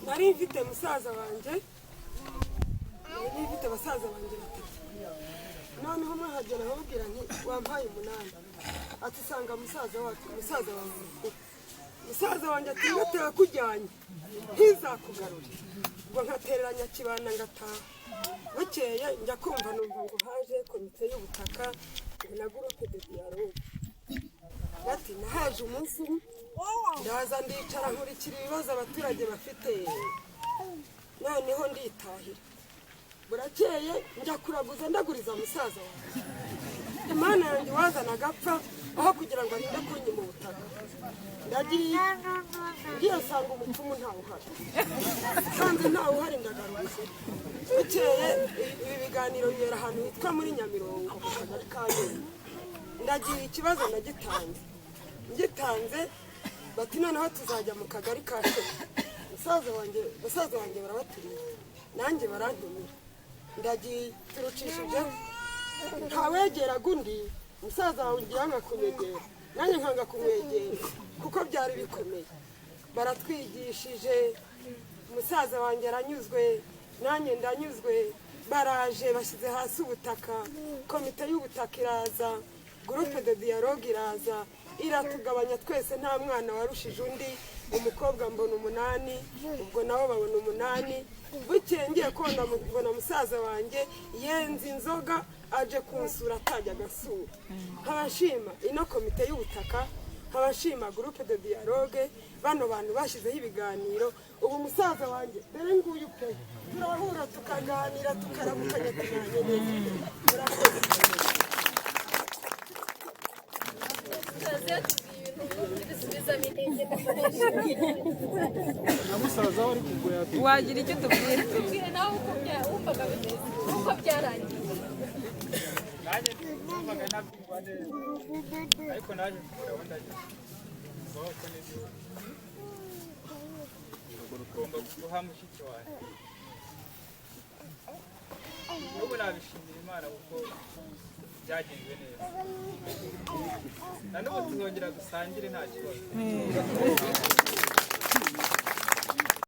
Nari mfite musaza wanjye, nari mfite basaza banjye batatu. Noneho umwe ahagera aramubwira nti: "Wampaye umunani?" Ati: "Sanga musaza wacu, musaza wawe mukuru." Musaza wanjye ati: "Ngatera kujyanye ntizakugarure." Ubwo nkatereranya kibana ngataha. Bukeye njya kumva numva ngo haje komite y'ubutaka, ngo na groupe de dialogue. Bati nahaje umunsi umwe, ndaza ndicara, nkurikira ibibazo abaturage bafite, noneho nditahira. Burakeye njya kuraguza, ndaguriza musaza wanjye. Imana yanjye wazana agapfa aho kugira ngo arinde kunyima ubutaka. Ndagiye, ngiye nsanga umupfumu ntawe uhari, nsanze ntawe uhari, ndagaruka. Bukeye ibi biganiro bibera ahantu hitwa muri Nyamirongo mu kagari ka Nyungwe. Ndagiye, ikibazo nagitanze, ngitanze bati: "Noneho tuzajya mu kagari ka Shema." Musaza wanjye barabatumira, nanjye barantumira. Ndagiye, turucishije ntawegeraga undi. Musaza wanjye yanga kunyegera, nanjye nkanga kumwegera kuko byari bikomeye. Baratwigishije, musaza wanjye aranyuzwe, nanjye ndanyuzwe. Baraje bashyize hasi ubutaka, komite y'ubutaka iraza, groupe de dialogue iraza, iratugabanya twese, nta mwana warushije undi. Umukobwa mbona umunani, ubwo nabo babona umunani. Bukeye ngiye kubona mbona musaza wanjye yenze inzoga aje kunsura atajya agasura. Nkabashima ino komite y'ubutaka, nkabashima groupe de dialogue, bano bantu bashyizeho ibiganiro. Ubu musaza wanjye dore nguyu pe, turahura tukaganira, tukaramukanya, tubanye neza. Murakoze. Tuze tubwiye ibintu bidusubizamo intege. Na musaza we ari kugura. Wagira icyo tubwira? Tubwire nawe uko wumvaga bimeze, uko byarangiye. Nanjye numvaga ntabyumva neza, ariko naje kugura ndagira ko nibyo ugomba guha mushiki wanjye. N'ubu nabishimira Imana kuko byagenze neza. Na n'ubu tuzongera dusangire nta kibazo.